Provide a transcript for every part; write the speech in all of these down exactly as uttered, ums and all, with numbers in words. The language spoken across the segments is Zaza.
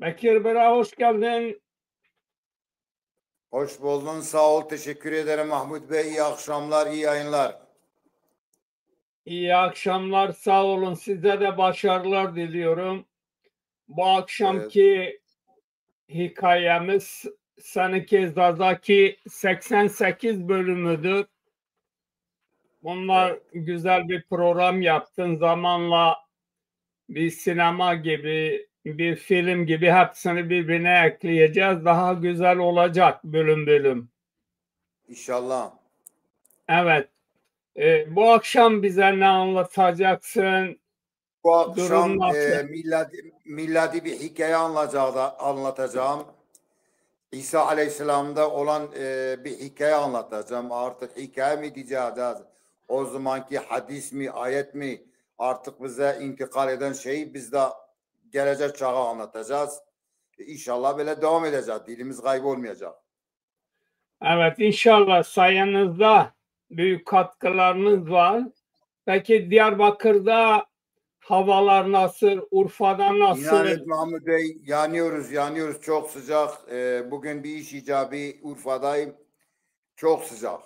Bekir Bira, hoş geldin. Hoş buldun, sağ ol, teşekkür ederim Mahmut Bey. İyi akşamlar, iyi yayınlar. İyi akşamlar, sağ olun. Size de başarılar diliyorum. Bu akşamki hikayemiz Senikê Zazakî seksen sekiz bölümüdür. Bunlar güzel bir program yaptın. Zamanla bir sinema gibi, bir film gibi hepsini birbirine ekleyeceğiz. Daha güzel olacak bölüm bölüm. İnşallah. Evet. E, bu akşam bize ne anlatacaksın? Bu akşam e, miladi, miladi bir hikaye anlatacağım. İsa Aleyhisselam'da olan e, bir hikaye anlatacağım. Artık hikaye mi diyeceğiz? O zamanki hadis mi, ayet mi? Artık bize intikal eden şeyi biz de gelecek çağa anlatacağız. E, inşallah böyle devam edeceğiz. Dilimiz kaybolmayacak. Evet, inşallah sayenizde büyük katkılarınız var. Peki Diyarbakır'da havalar nasıl? Urfa'da nasıl? İnan et Mahmut Bey, yanıyoruz, yanıyoruz. Çok sıcak. Ee, bugün bir iş icabı Urfa'dayım. Çok sıcak.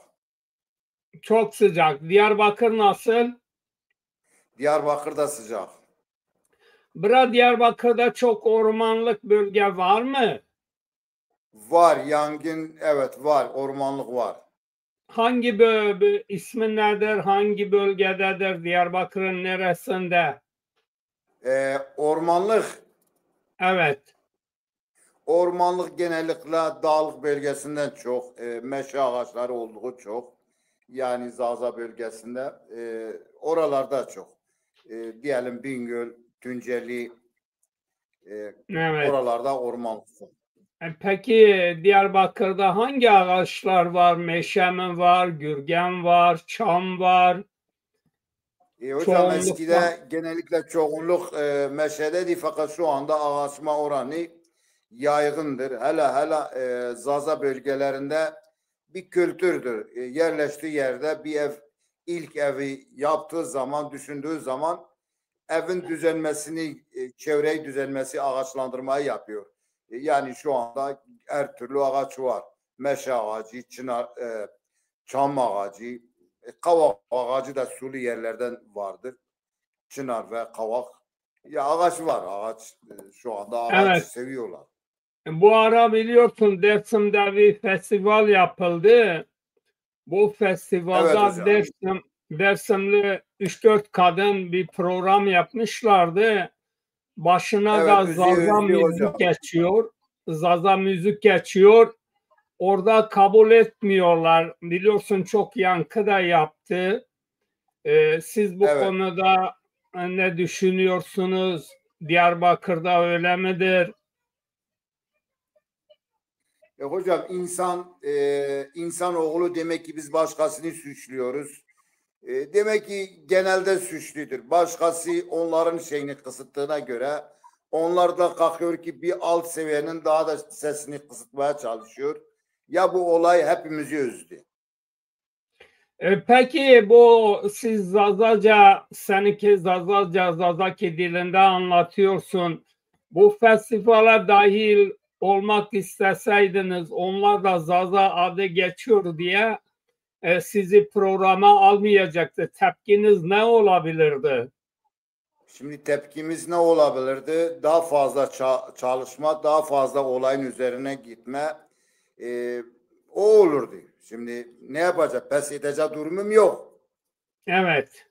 Çok sıcak. Diyarbakır nasıl? Diyarbakır da sıcak. Bira, Diyarbakır'da çok ormanlık bölge var mı? Var, yangın, evet, var, ormanlık var. Hangi bö-, bö-, ismi nedir? Hangi bölgededir? Diyarbakır'ın neresinde? Ee, ormanlık. Evet. Ormanlık genellikle dağlık bölgesinden çok, e, meşe ağaçları olduğu çok. Yani Zaza bölgesinde, e, oralarda çok. E, diyelim Bingöl, Tunceli, e, Evet. oralarda ormanlık. E, peki Diyarbakır'da hangi ağaçlar var? Meşe mi var, gürgen var, çam var? E, hocam, çoğunlukla eskide genellikle çoğunluk e, meşedeydi, fakat şu anda ağaçma oranı yaygındır. Hele hele e, Zaza bölgelerinde bir kültürdür. E, yerleştiği yerde bir ev, ilk evi yaptığı zaman, düşündüğü zaman evin düzenmesini, e, çevreyi düzenmesi, ağaçlandırmayı yapıyor. E, yani şu anda her türlü ağaç var. Meşe ağacı, çınar, e, çam ağacı, e, kavak ağacı da sulu yerlerden vardır. Çınar ve kavak. Ya ağaç var, ağaç, e, şu anda ağaç Evet. seviyorlar. Bu ara biliyorsun Dersim'de bir festival yapıldı. Bu festivalda Evet hocam. Dersim, Dersimli üç dört kadın bir program yapmışlardı. Başına Evet, da müziği Zaza özlüyor müzik hocam. geçiyor. Zaza müzik geçiyor. Orada kabul etmiyorlar. Biliyorsun çok yankı da yaptı. Ee, siz bu Evet. konuda ne düşünüyorsunuz? Diyarbakır'da öyle midir? E, hocam, insan e, insan oğlu, demek ki biz başkasını suçluyoruz. E, demek ki genelde suçludur. Başkası onların şeyini kısıttığına göre onlar da kalkıyor ki bir alt seviyenin daha da sesini kısıtmaya çalışıyor. Ya bu olay hepimizi üzdü. E, peki bu siz Zazaca, Senikê Zazaca, Zazakî dilinde anlatıyorsun. Bu festivale dahil olmak isteseydiniz, onlar da Zaza adı geçiyor diye, e, sizi programa almayacaktı. Tepkiniz ne olabilirdi? Şimdi tepkimiz ne olabilirdi? Daha fazla ça- çalışma, daha fazla olayın üzerine gitme, e, o olurdu. Şimdi ne yapacak? Pes edecek durumum yok. Evet.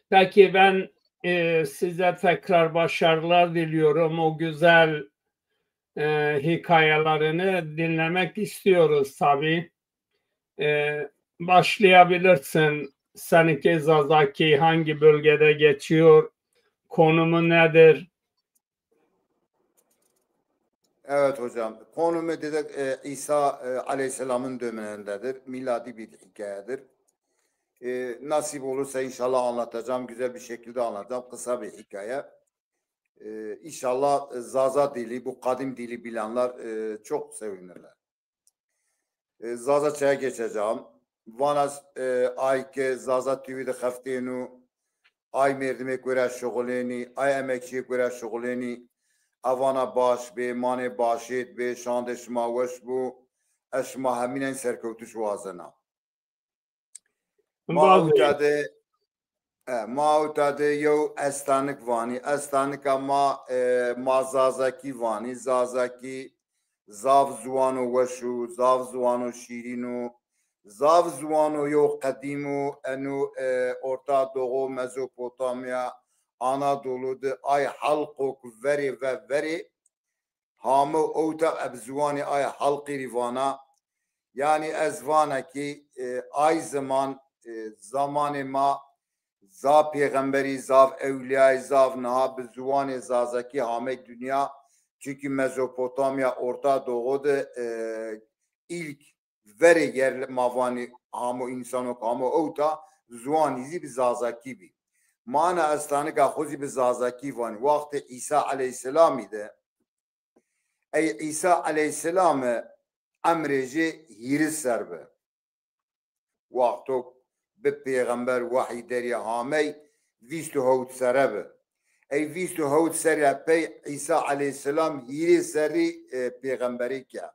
Peki ben, e, size tekrar başarılar diliyorum. O güzel, e, hikayelerini dinlemek istiyoruz tabii. E, başlayabilirsin. Seninki Zazaki hangi bölgede geçiyor? Konumu nedir? Evet hocam. Konumu dedik, e, İsa, e, Aleyhisselam'ın dönemindedir. Miladi bir hikayedir. E, nasip olursa inşallah anlatacağım. Güzel bir şekilde anlatacağım. Kısa bir hikaye. E, inşallah, e, Zaza dili, bu kadim dili bilenler, e, çok sevinirler. E, Zazaçaya geçeceğim. Vana, e, ay ke Zaza T V de xeftêno, ay merdimê ku ra şuxulênî, ay emekçiyê ku ra şuxulênî, Evana baş bê, manê başêt bê, şandê şima weş bû. Ez şima hemînen serkewtiş wazena. Ma ewta de, e, ma ewta de yew estanik vanî. Estanika ma, e, ma zazakî vanî. Zazakî zaf ziwano weş û zaf ziwano şîrîn û zaf ziwano yew qedîm û eno, e, Orta Doğu, Mezopotamya, Anadolu de ay halqok verê ve verê hame ewta eb ziwanê ay halqî rî vana. Yanî ez vana ki, e, ay ziman, e, zamanê ma zaf pêxemberî, zaf ewliyayî, zaf niha bi ziwanê zazakî hamey dinya. Çunkî Mezopotamya, Orta Doğu de, e, ilk verê yer ma vanî hamo însanok hamo ewta ziwanî zî bi zazakî bî. Ma na estanika xo zî bi zazakî vanî. Wextê Îsa eleyhîsselamî de, ey Îsa eleyhîsselame emrê jê hîris ser bi. Wexto bi pêxember wehî derya hamey vîst û hewt sere bi. Ey vîst û hewt serî pey Îsa eleyhîsselam hîrê serrî, e, pêxemberî ke.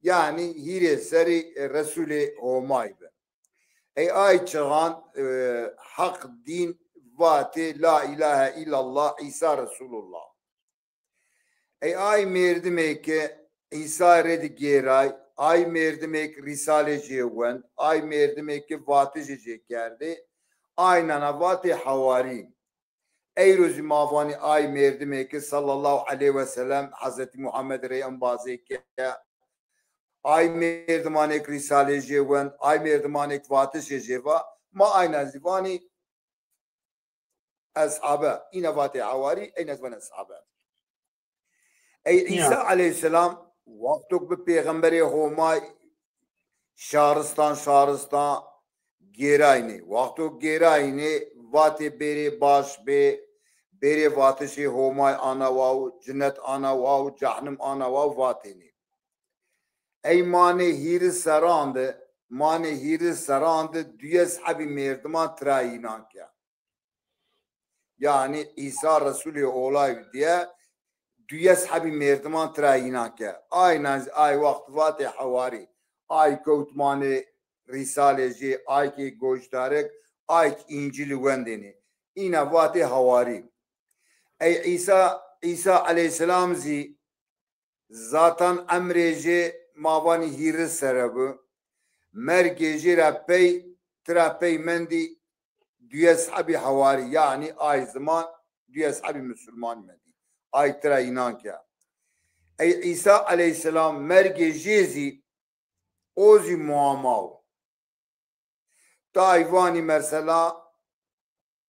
Yanî hîrê serrî, e, Resûlê Homay bi. Ey ay çixan, e, Heq dîn vatê la îlahe îllallah, Îsa Resûlullah. Ey ay mêrdimê ke Îsa rê di gêray, ay mêrdimê ke rîsalê jê wend, ay mêrdimê ke vatişê jê kerdê, ay nana vatê hewarî. Eyro zî ma vanî ay mêrdimê ke sallallahu aleyhi ve sellem Hezretî Muhammed rê embazê ke, ay mêrdimanê ke rîsalê jê wend, ay mêrdimanê ke vatişê jê va, ma ayna zî vanî eshabe. Îna vatê hewarî, eyna zî vanî eshabe. Ey Îsa eleyhîsselam wexto ke bi pêxemberê Homay şaristan, şaristan gêraynê. Wexto gêraynê, vatê bêrê baş bê, bêrê vatişê Homay ana waw, cinet ana waw, cehnim ana waw vatênê. Ey manê hîris serran de, manê hîris serran de duyes hebî mêrdiman tira înan ke. Yanî Îsa Resûlê olay diye duyes hebî mêrdiman tira înan ke. Ayna zî ay wext vatê hewarî, ay kewt manê rîsalê jê, ay kê goşdarek, ay kê Încîlî wendênê. Îna vatê hewarî. Ey Îsa, Îsa eleyhîsselam zî zaten emrê jê ma vanî hîris sere bi. Mergê jê ra pey, tira pey mendî duyes hebî hewarî, yanî ay ziman duyes hebî musulman mendî. Ay tira înan ke. Ey Îsa eleyhîsselam mergê jê zî o zî muama o. Tay vanî mesela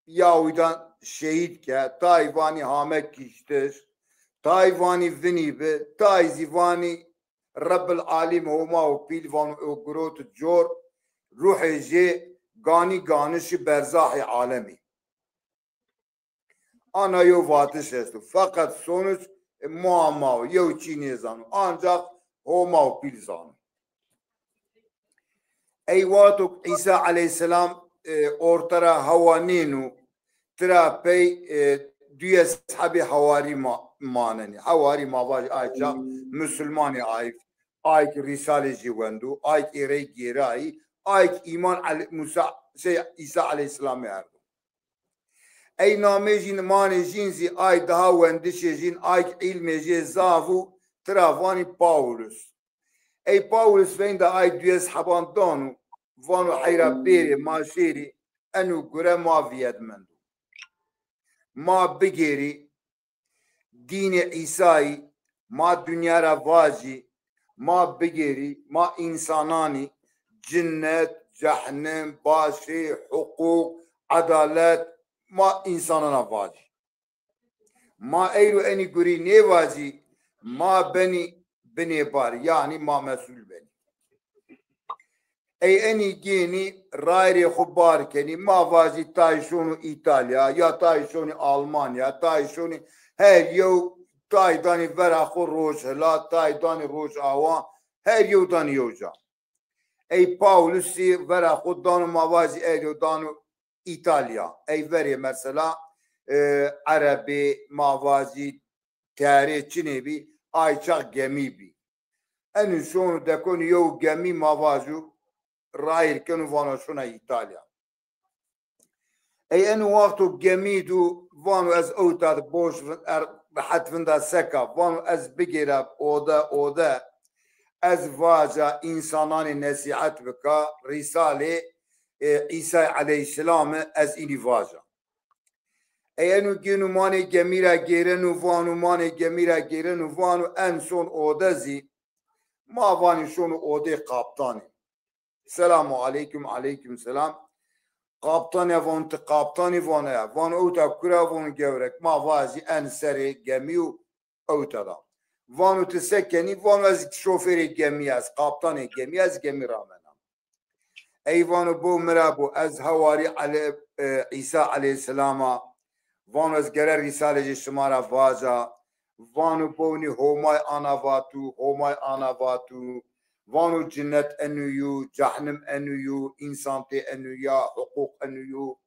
yawîdan şehîd ke, tay vanî hame kiştiş, tay vanî vinî bi, tay zî vanî Rebbil Alîm Homa û pîl vano o girot cor, ruhê jê ganî ganişî berzahê alemî. Ana yew vatiş esto. Feqet sonuç, e, muama o, yew çî nêzano. Ancaq Homa û pîl zano. Ey wexto ke Îsa eleyhîsselam, e, orte ra hewa nêno, tira pey, e, duyes hebî hewarî ma-, manenî. Hewarî ma vajî ay çax musulmanî ay, ay kî rîsalê jî wendo, ay kî ê rey gêrayî, ay kî îman ele-, Musa, şey, Îsa eleyhîsselamî erdo. Ey namê jîn manê jîn zî ay daha wendişê jîn, ay kî îlmê jê zaf û tira vanî Paulus. Ey Paulus veynda ay duyes heban dano, vano heyra bêrê ma şêrî eno gure ma vîyed mendo. Ma bigêrî dînê Îsayî, ma dinya ra vajî, ma bigêrî, ma însananî, cinnet, cehnim, başî, huqûq, edalet, ma însanana vajî. Ma eyro enî gurî nêvajî, ma benî binêbar, yanî ma mesûl benî. Ey enî gênî rayirê xwu bar kenî, ma vajî tay şonî Îtalya, ya tay şonî Almanya, tay şonî her yew, tay danî vera xwu Rojhilat, tay danî Rojawa, her yew danî yew ca. Ey Paulus zî vera xwu dano, ma vajî ey yew dano Îtalya. Ey verê mesela, e, Erebê, ma vajî terê çinê bî, ay çax gemî bî. Enû şono dekonî yew gemî ma vajû rayîr keno vano şona Îtalya. Ey enû wexto gemî dû vano ez ewta de boş vin-, er, rehet vinda seka, vano ez bigêra ode, ode, ez vaca însananê nesîhet bika, rîsalê, e, Îsay eleyhîsselami ez înî vaca. Ey enû gênû manê gemî ra gêrenû vano, manê gemî ra gêrenû vano en son ode zî, ma vanî şono odê kaptanî. Selamu aleykum, aleykum selam. Kaptanî ya, vano ti kaptanî? Vano ya. Vano ewta kura? Vano gewrek. Ma vajî en serê gemî û ewta da. Vano ti se kenî? Vano ez şofêrê gemî ya, ez kaptanê gemî ya, ez gemî ramena. Ey vano bo mi ra bo, ez hewarî Ele-, e, Îsa eleyhîsselam a. Vano ez gere rîsalê jê şima ra vaca. Vano bo nî Homay ana vatû, Homay ana vatû. Vano cinnet enû yû, cehnim enû yû, însan tê enû ya, huqûq enû yû.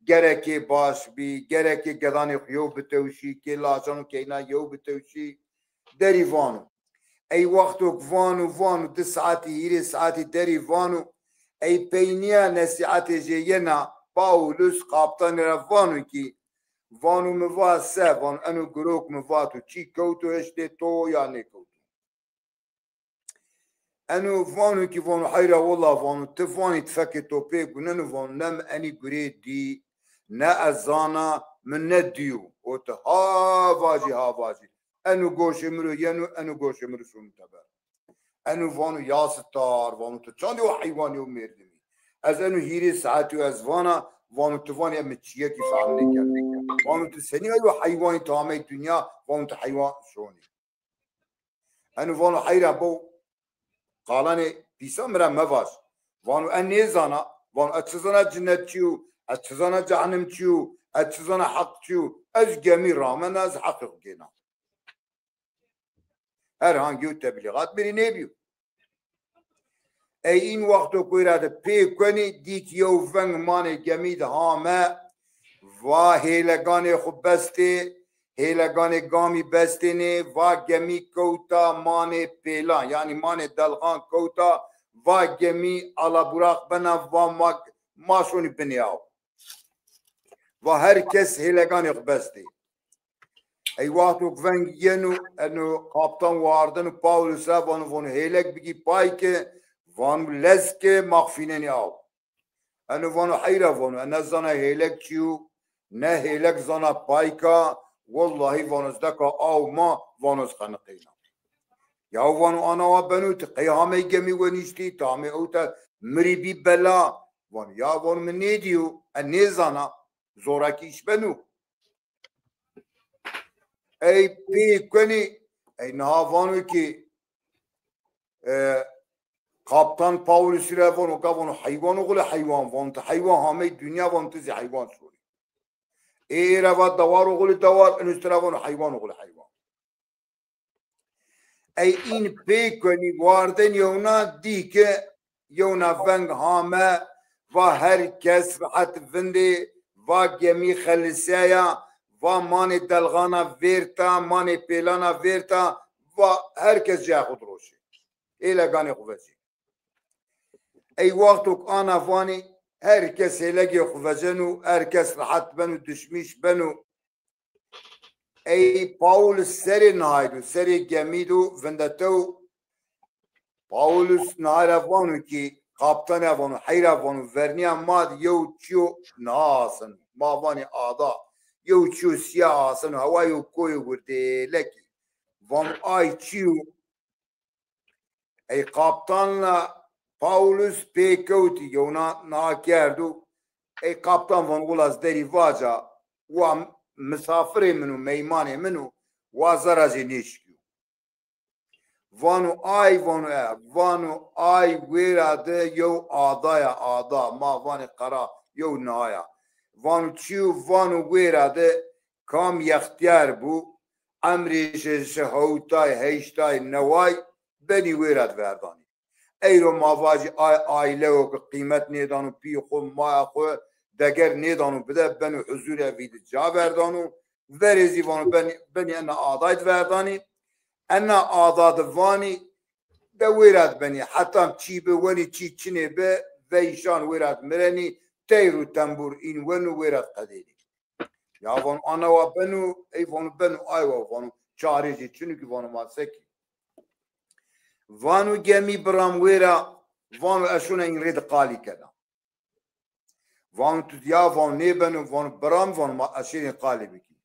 Gerekê baş bî, gerekê gedanê xwu yew bitewşî, kê lacan û keyna yew bitewşî. Derî vano. Ey wexto ke vano, vano, di saetî, hîrê saetî derî vano, ey peynîya nesîhetê jê yena, Paulus kaptanî ra vano kî, vano mi va se, vano eno girok mi vato, çî kewto heştê to ya nêkewto? Eno vano kî, vano heyra wela, vano ti vanî ti fekê to pê guneno, vano ne mi enî gurê dî, ne ez zana, mi ne dîyo. O ti ha vajî, ha vajî. Eno goşê mi ro yeno, eno goşê mi ro şono teber. Eno vano ya sitar, vano ti çandê o heywanî o mêrdimî. Ez eno hîrê saetî yo ez vana, vano ti vanî mi çîyekî fehm nêkerd. Vano ti senî eyo heywanî ti amey dinya, vano ti heywan şonî. Eno vano heyra bo, qalanê pîsa mi ra mevaj. Vano ez nêzana, vano ez çi zana cinnet çi yo, ez çi zana cehnim çi yo, ez çi zana heq çi yo, ez gemî ramena, ez heqê xwu gêna. Her hangî yew teblîxat birî nêbîyo. Ey în wexto ke wêra de pê kuenî, dî ki yew veng manê gemî de hame, va hêleganê xwu bestê, hêleganê gamî bestênê, va gemî kewta manê pêlan, yanî manê delxan kewta, va gemî alaburaq bena, va ma, ma şonî binê aw. Va her kes hêleganê xwu bestê. Ey wexto ke veng yeno, eno kaptan wardeno Paulus ra, vano, vano hêleg bigî pay ke, vano lez ke, ma xwu fînenê aw. Eno vano heyra, vano ez ne zana hêleg çi yo, ne hêleg zana pay ka, wellahî vano ez deka aw ma, vano ez xeniqeyna. Ya vano ana wa beno, ti qey hamey gemî wenîştî, ti hamey ewta mi rî bî bela. Vano ya, vano mi nêdîyo, ez nêzana, zorakî îş beno. Ey pê kuenî, ey niha vano kî, e, kaptan Paulus ra vano, ka vano heywan oxulê heywan, vano ti heywan hamey dinya, vano ti zî heywan şorî. Ê, ê ra va dawar oxulê dawar, ino ti ra vano heywan oxulê heywan. Ey în pê kuenî, warden yewna, dî ke yewna veng hame, va her kes rehet vindê, va gemî xelisaya, va manê delxana vêrta, manê pêlana vêrta, va her kes cayê xwu diroşê. Hêleganê xwu vecê. Ey wexto ke ana vanî, her kes hêlegê xwu veceno, her kes rehet beno, dişmîş beno. Ey Paulus serê nihay do, serê gemî do vindetew. Paulus nihay ra vano kî, kaptan ra vano, heyra vano, vernîya ma de yew çîyo niha aseno. Ma vanê ada. Yew çîyo sîya aseno. Hewa yew koyê wirdêlekî. Vano ay çîyo? Ey kaptanla Paulus pê kewtî, yewna na kerdo. Ey kaptan vano, wila ez derî vaca, wa misafirê min o, meymanê min o, wa zerra zî nêşikîyo. Vano ay, vano e, vano ay wêra de yew ada ya, ada, ma vanê qera, yew niha ya. Vano çi yo? Vano wêra de kam yextîyar bû, emrê şeşî hewtay, heştay, neway, benî wêra de verdanî. Eyro ma vajî ay aîleyo ke qîmet nêdano pîyê xwu, maya xwu, deger nêdano bide, beno huzûrê evî de ca verdano, Verê zî vano benî, benî ena adayî di verdanî. Ena ada di vanî de wêra di benî. Hetan çî bi, wenî çî çinê bi, veyşan wêra di mirenî, teyr û tembûr în weno wêra di qedênî. Ya vano ana wa beno, ey vano beno, ay wa vano çarê zî çinû kî vano ma sekî. Vano gemî biram wêra, vano ez şona în rê di qalî kena. Vano tu ya, vano nêbeno, vano biram, vano ma ez şêrîn qalî bikî.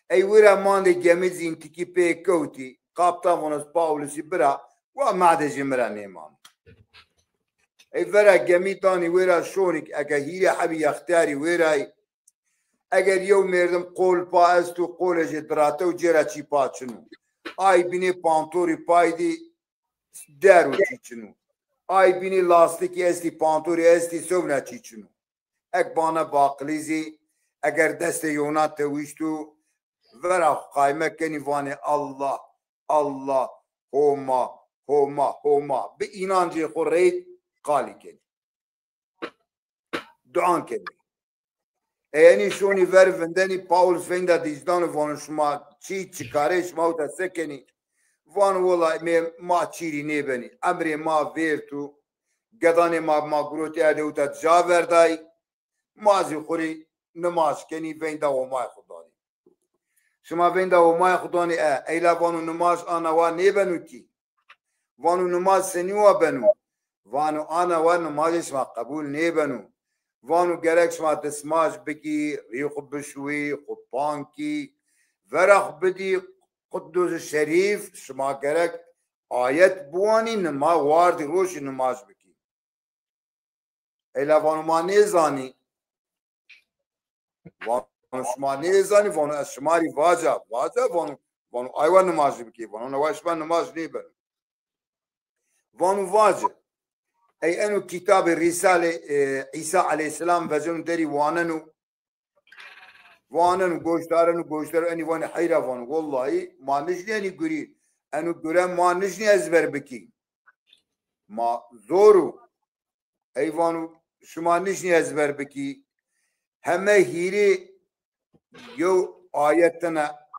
Ey wêra mandê gemî zî în tikî pê kewtî, kaptan vano ez Pawlusî bira, wa made jê mi ra nêmano. Ey vera gemî danî wêra şonî, eke hîrê hebî yextiyarî wêrayî, eger yew merdim qol pa esto, qolê jê dirate û cêra çî pa çin o. Ay bînê pantorî pay dî der û çî çin o. Ay bînê lastikî estî, pantorî estî, sewna çî çin o. Ek bana baqilî zî, eger destê yewna tewîşto, vera xo qayme kenî vanê Allah, Allah, Homa, Homa, Homa. Bi înancê xo reyt qalî kenî. Duan kenî. Ey enî şonî ver vindenî, Paulus veyndî dîjdano, vano şima çî çikarê, şima ewta se kenî? Vano wela mê, ma çîrî nêbenî. Emrê ma vêrto, gedanê ma, ma gurotî erdê ewta ca verdayî. Ma zî xwu rê nimaj kenî, veynda Homayê xwu danî. Şima veynda Homayê xwu danî e, eyla vano nimaj ana wa nêbeno kî. Vano nimaj senî wa beno? Vano ana wa nimajê şima qebul nêbeno. Vano gerek şima dismaj bikî, rî xwu bişuwî, xwu pan kî, vera xwu bidî Qudus Şerîf, şima gerek ayet biwanî, nima wardî roşî nimaj bikî. Eyla vano ma nêzanî. Vano şima nêzanî, vano ez şima rî vaca, vaca, vano, vano aywa nimajî bikê, vano newa şima nimaj nêbeno. Vano vaci. Ey eno kitabê Rîsalê, e, Îsa aleyhîsselam veceno derî waneno. Waneno, goşdareno, goşdar enî vanî heyra vano. Wellahî ma nişnî enî gurî. Eno gure ma nişnî ezber bikî. Ma zor o. Ey vano şima nişnî ezber bikî. Heme hîrê yew ayet tena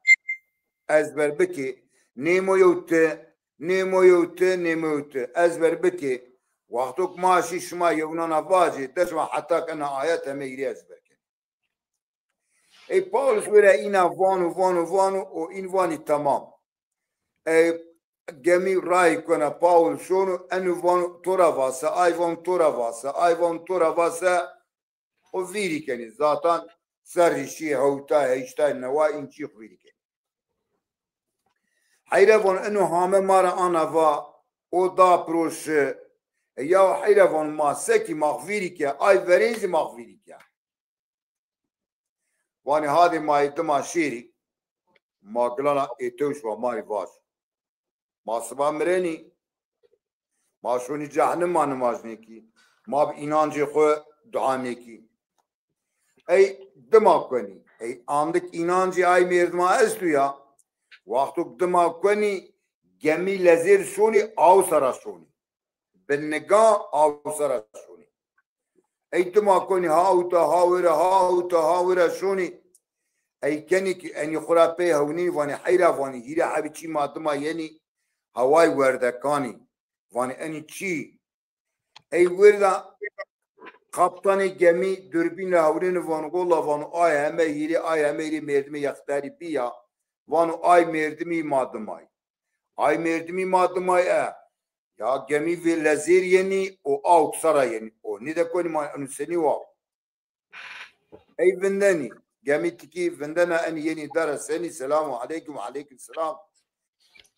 ezber bikî. Nêmo yew ti, nêmo yew ti, nêmo yew ti. Ezber bikî. Wexto ki ma şî şima yewnana vacê, de şima heta ki ena ayet heme hîrê ezber kenî. Ey Paulus wêra îna vano, vano, vano û în vanî temam. Ey gemî rayî kuena, Paulus şono, eno vano to ra vase, ay vano to ra vase, ay vano to ra vase û vîrî kenî. Zatan serrî şî hewtay, heştay, neway în çî xwu vîrî kenî. Heyra vano eno hame ma ra ana va, o da piro şi. E, ya heyra vano ma sekî, ma xwu vîrî ke, ay verên zî ma xwu vîrî ke. Vanî hadê ma yê dima şêrî, ma gilana êtewş va ma rî vac. Ma siba mirenî, ma şonî cehnima nimaj nêkî, ma bi înancê xwu dua nêkî. Ey dima kuenî, ey andik înancê ay mêrdima esto ya, wexto dima kuenî gemî lezêr şonî, aw sera şonî. Bi niga aw sera şonî. Ey dima konî ha ewta ha wira, ha ewta ha wira şonî. Ey kenî ki enî xwu ra pey hewnî vanî heyra vanî hîrê hebî çî ma dima yenî haway werdekanî. Vanî enî çî? Ey wirda kaptanê gemî durbîn ra hewnêni vano, wela vano ay heme hîrê, ay heme hîrê mêrdimê yextarî bîya. Vano ay mêrdimî ma dimay. Ay mêrdimî ma dimay e. Ya gemî vê lezêr yenî û awk sera yenî. O nêde konî ma eno senî wa? Ey vindenî. Gemî tikî vindena enî yenî dara senî, selamu aleykum, aleykum selam.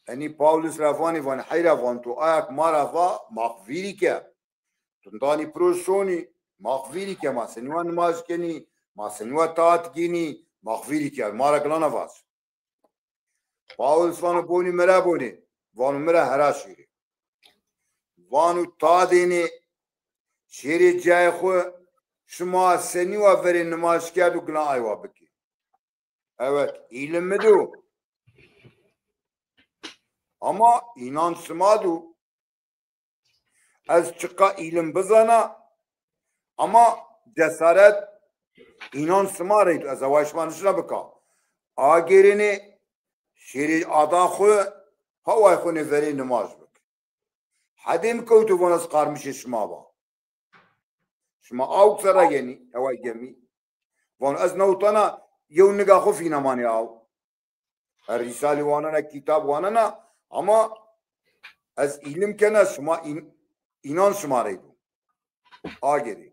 Enî Paulus ra vanî, vanî heyra van to ayak ma ra va, ma xwu vîrî ke. Tu danî piro şonî, ma xwu vîrî ke, ma senî wa nimaj kenî, ma senî wa taat gînî, ma xwu vîrî ke, ma ra gilana vac. Paulus vano bonî mi ra bonî. Vano mi ra hera şêrê. Vano tadênê şêrê cayê xwu, şima senî wa verê nimaj kerd û gilan aywa bikê. Evet, îlim mi do. Ama înanc sima do. Ez çiqa îlim bizana, ama cesaret, înanc sima reydo. Ez away şima nişna bika. Agêrênê, şêrê ada xwu, haway xwu nê verê nimaj bik. Hedê mi kewto, vano ez qarmişê şima va. Şima awk serra yenî, heway gemî. Vano ez newtana, yew niga xwu fîna manê aw. Ez rîsalî wanena, kitab wanena, ama ez îlim kena, şima în-, înan şima rey do. Agêrê.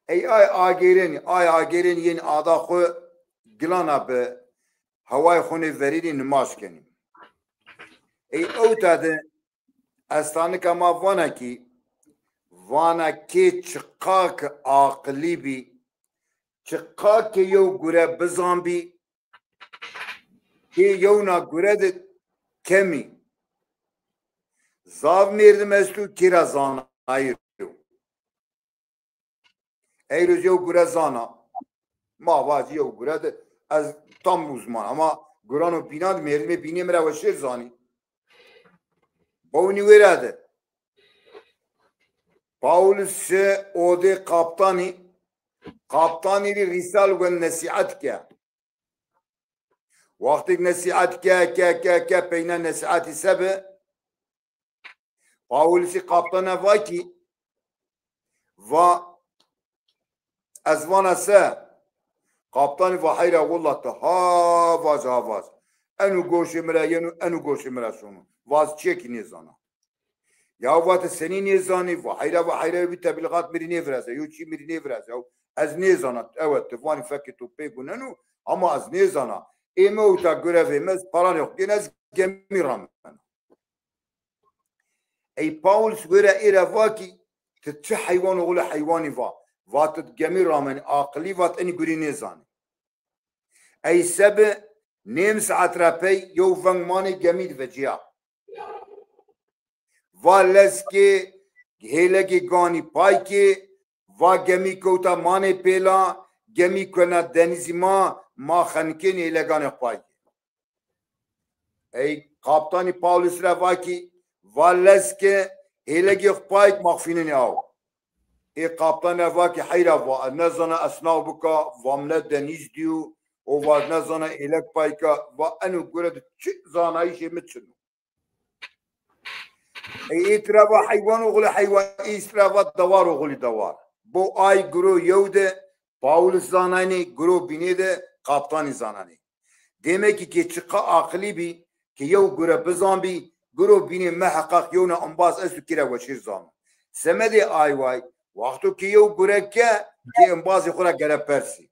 Ey ay agêrenî, ay agêrenî yenî ada xwu gilana bi heway xwu nê verînî nimaj kenî. Ey ewta de estanika ma vana kî, vana kê çiqa ki aqilî bî, çiqa ki yew gure bizan bî, kê yewna gure de kemî. Zaf mêrdim esto kê ra zanayî ro. Eyro yew gure zana. Ma vacî yew gure de ez tam uzman. Ama gurano bînan de mêrdimê bînê mi ra weşêr zanî. Bewnî wêra de. Paulus şi odê kaptanî. Kaptanî rî rîsal wen nesîhet ke. Wextêk nesîhet ke, ke, ke, ke, peyna nesîhetî se bi? Paulîsî kaptana va kî, va, ez vana se? Kaptanî va, heyra willa ti ha vac, ha vac. Eno goşê mi ra yeno, eno goşê mi ra şono. Vaz çiyekî nêzana. Ya va ti senî nêzanî? Va heyra, va heyra, bî teblîxat mi rî nêviraze, yew çî mi rî nêviraze. Ez nêzana, ewe ti vanî fekê to pê guneno, ama ez nêzana. Ê mi ewta gurevê mi, ez paranê xo gêna, ez gemî ramena. Ey Paulus wêra ê ra va kî, ti çi heywan oxulê heywanî va? Va ti gemî ramenî, aqilî va ti enî gurî nêzanî. Ey se bi? Nêm saet ra pey yew veng manê gemî di vecîya. Va lez kê, hêlegê ganî pay kê, va gemî kewta manê pêla, gemî kuena denîzî ma, ma xenikên hêleganê xo pay kê. Ey kaptanî Paulus ra va kî, va lez ke, hêlegê xo pay ke, ma xo fînenê aw. Ê kaptan ra va kî, heyra va, ez nezana ez naw bika, va mi ne denîz dîyo, o va ez nezana hêleg pay ka, va eno gure de çi zanayîşê mi çin o. Ey ê tira va heywan oxulî heywan, ê tira va dewar oxulî dewar. Bo ay guro yew de Paulus zanaynê, guro bînê de kaptanî zanaynê. Dêmekî kê çiqa aqilî bî, kê yew gure bizan bî, guro bînê miheqeq yewna embaz esto kê ra weşêr zano. Semedê ay way, wexto kê yew gure ke, kê embazê xo ra gere persî.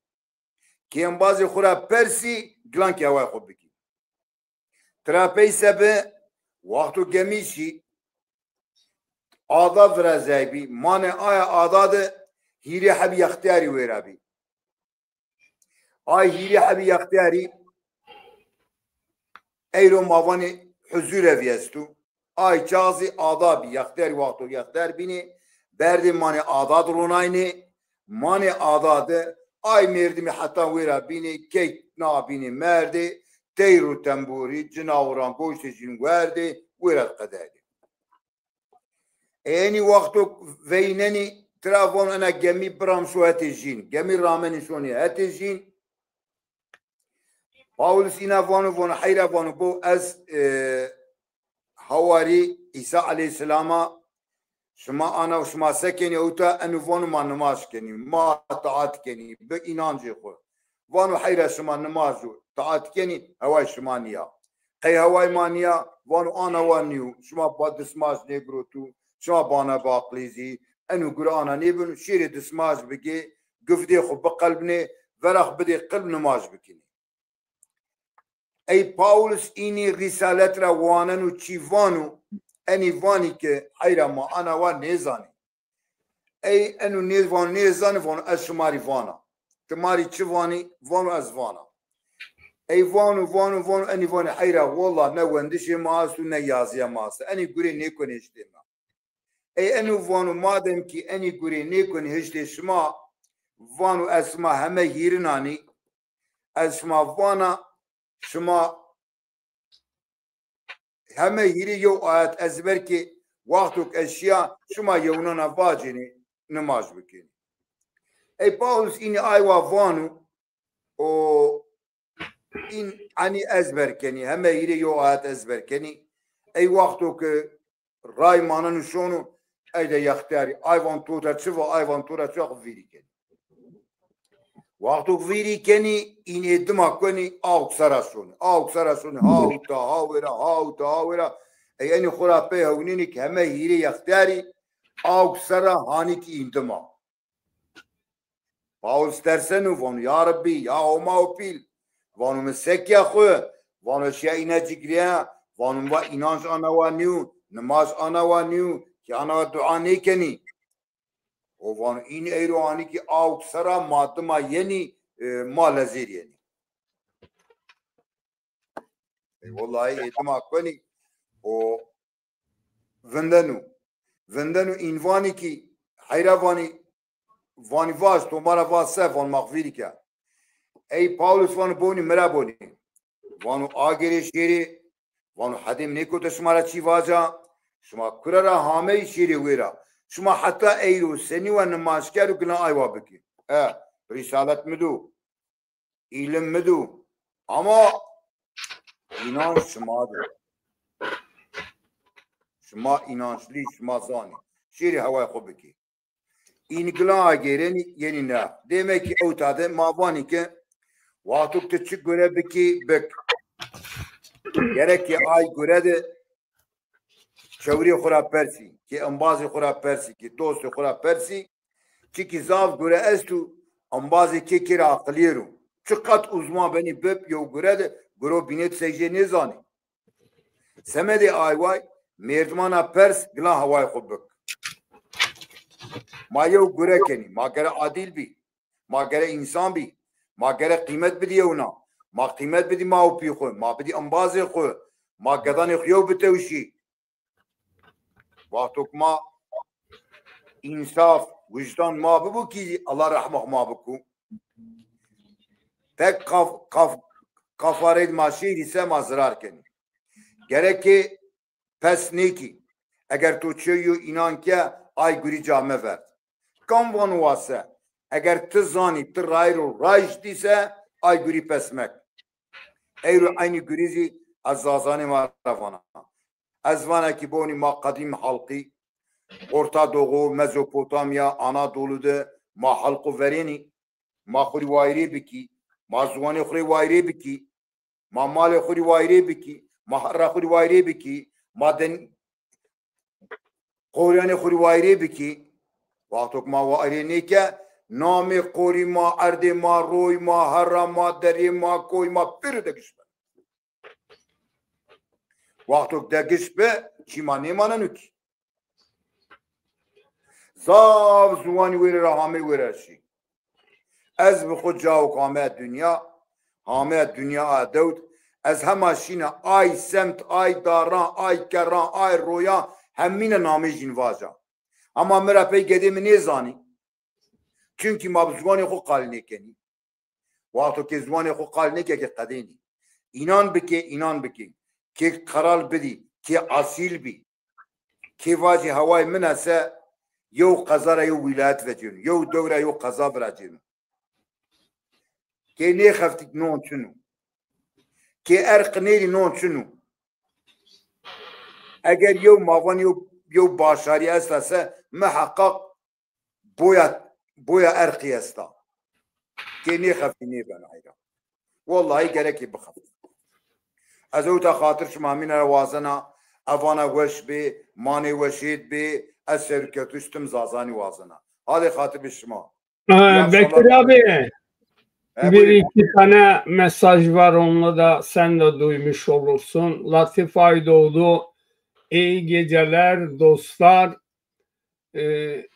Kê embazê xo ra persî, gilan kê heway xo bikî. Tira pey se bi? Wexto gemî şî, ada virazaybî, manê aya ada de hîrê hebî yextîyarî wêra bî. Ay hîrê hebî yextîyarî eyro ma vanê huzûr evî esto. Ay çax zî ada bî, yextîyarî wexto yextîyar bînê, berdê manê ada de ronaynê, manê ada de ay mêrdimî heta wêra bînê, key na bînê merdê, teyr û tembûrî, cinawiran, goştê jîn werdê, wêra qedeynê. Ê enî wexto veynenî tira von ena gemî biram şo hetê jîn. Gemî ramenî şonî hetê jîn. Paulus îna vano, vano heyra vano bo ez, e, hawarî Îsa eleyhîsselama, şima ana û şima se kenî ewta? Eno vano ma nimaj kenî, ma taat kenî, bi înancê xo. Vano heyra şima nimaj û taat kenî, heway şima nîya. Qey heway ma nîya? Vano ana wa nîyo, şima ba dismaj nêgiroto, şima bana baqlî zî, eno gure ana nêbeno, şêrê dismaj bigê, gifdê xo biqelbinê, vera xo bidê qilb nimaj bikinê. Ey Paulus înî rîsalet ra waneno çî vano, enî vanî ke heyra ma ana wa nêzanê. Ey eno nê-, vano nêzanê, vano ez şima rî vana. Ti ma rî çi vanî? Vano ez vana. Ey vano, vano, vano, enî vanê heyra wella ne wendişê ma esto ne yazîya ma esto. Enî gurê nêkunê hiştê ma. Ey eno vano madem kî enî gurê nêkunê hiştê şima, vano ez şima heme hîrin anî, ez şima vana, şima heme hîrê yew ayet ezber kê, wexto ke ez şîya şima yewnan a vacênê nimaj bikênê. Ey Paulus înî ay wa vano, o în enî ezber kenî, heme hîrê yew ayet ezber kenî. Ey wexto ke ray maneno şono, ey de yextiyarî. Ay van to de çi va, ay van to de çi va, xwu vîrî kenî. Wexto ke vîrî kenî, în ê dima kuenî, awk sera şonî. Awk sera şonî, ha uta, ha wêra, ha uta, ha wêra. Ey enî xwu ra pey hewnînî ke heme hîrê yextiyarî, awk sera hanî kî în dima. Paulus terseno, vano, ya Rebbî, ya Homa û pîl. Vano, mi se kîya xwu? Vano, şîya îne ci girîya, vano, mi va înanc ana wa nîyo, nimaj ana wa nîyo, kî ana wa dua nêkenî. O vano, în eyro hanî kî awk sera ma dima yenî, e, ma lezêr yenî. Ey wellahî ê dima kuenî, o vindeno. Vindeno, în vanî kî heyra vanî, vanî vaj, to ma ra va se, van ma xwu vîrî ke. Ey Paulus vano, bonî, mi ra bonî. Vano, agêrê şêrê, vano, hedê mi nêkote şima ra çî vaca, şima kure ra hamey şêrê wêra. Şima heta eyro senî wa nimajker û gilan ay wa bikî. E, rîsalet mi do. Îlim mi do. Ama înanc şima de. Şima înançlî, şima zanî. Şêrê heway xwu bikî. În gilan agêrenî, yenî ne. Demek ki ewta de ma vanî ke wexto ke ti çi gure bikî, bik. Gerek ke ay gure de çewrê xwu ra persî, kê embazê xwu ra persî, kê dostê xwu ra persî. Çikî zaf gure esto, embazê kê kê ra aqilîyer o. Çiqat uzman benî bib, yew gure de guro bînêt sey jê nêzanî. Semedê ay way, mêrdimana pers, gilan heway xwu bik. Ma yew gure kenî, ma gere adîl bî. Ma gere însan bî. Ma gere qîmet bidî yewna. Ma qîmet bidî ma û pî xwu. Ma bidî embazê xwu. Ma gedanê xwu yew bitewşî. Wexto ke ma însaf, wijdan ma bibo kî, Allah rehma xwu ma biko. Tek kaf-, kaf-, kafarêd ma şêrî se ma zirar kenî. Gereke pes nêkî. Eger to çew yo înan ke, ay gurî ca meverd. Kam vano wa se? Eger ti zanî, ti rayîr û rayş dî se, ay gurî pes mek. Eyro eynî gurî zî ez zazanê ma ra vana. Ez vana kî bonî ma qedîm halqî, Orta Doğu, Mezopotamya, Anadolu de ma halqo verênî, ma xwu rê wayîrê bikî, ma ziwanê xwu rê wayîrê bikî. Ma malê xwu rê wayîrê bikî, ma herra xwu rê wayîrê bikî, ma den-, qorîyanê xwu rê wayîrê bikî. Wexto ke ma wayîrê nêke, namê qorî ma, erdê ma, roy ma, herra ma, derê ma, koy ma, pêro degiş bi. Wexto ke degiş bi, çî ma nêmaneno kî. Zaf ziwanî wêrê ra hamey wêra şî. Ez bi xwu cawo ke ameya dinya, ameya dinya a dewt, ez hema şîna ay semt, ay daran, ay kerran, ay royan, hemîne nameyê jîn vaja. Ama mi ra pey gedê mi nêzanî. Çunkî ma bi ziwanê xwu qal nêkenî. Wexto ke ziwanê xwu qal nêke ke qedênî. Înan bike, înan bike. Kê qeral bidî, kê asîl bî. Kê vajî hewayê min a se yew qeza ra yew wîlayet vecêno, yew dew ra yew qeza viracêno. Kê nêxeftî non çin o. Kê erq nêrî non çin o. Eger yew ma van yew, yew başarî esta se, miheqeq boya, boya erqî esta. Kê nêxeftî nêbeno heyran. Wellahî gerekê bixeftî. Ez ewta xatir şima hemîne ra wazena, evana weş bê, manê weşêd bê, ez serkewtiş tim zazanî wazena. Hadê xatir bê şima. Ee, Bekir abi, bir iki tane mesaj var, onu da sen de duymuş olursun. Latif Aydoğdu, iyi geceler dostlar. Ee,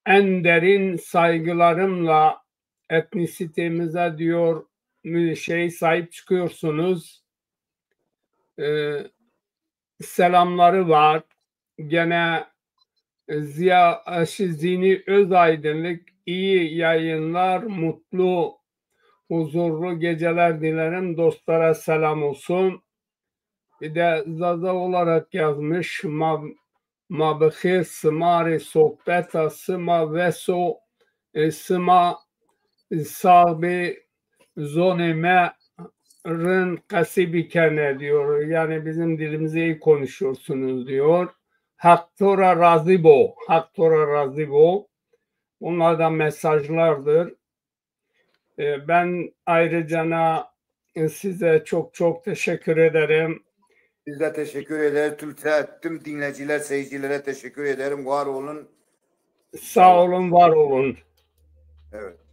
en derin saygılarımla etnisitemize diyor, mü-, şey, sahip çıkıyorsunuz. Ee, selamları var. Gene Ziya, e, şey, Zihni Özaydınlık, iyi yayınlar, mutlu, huzurlu geceler dilerim. Dostlara selam olsun. Bir de Zaza olarak yazmış. Ma, ma bi xêr, sima rê sohbeta sima weso, e, sima sağ bê, zonê me, rind qesî bikene diyor. Yani bizim dilimizi iyi konuşuyorsunuz diyor. Haq to ra razî bo. Haq to ra razî bo. Bunlar da mesajlardır. E, ben ayrıca size çok çok teşekkür ederim. Biz de teşekkür ederiz. Tüm, tüm dinleyiciler, seyircilere teşekkür ederim. Var olun. Sağ olun, var olun. Evet.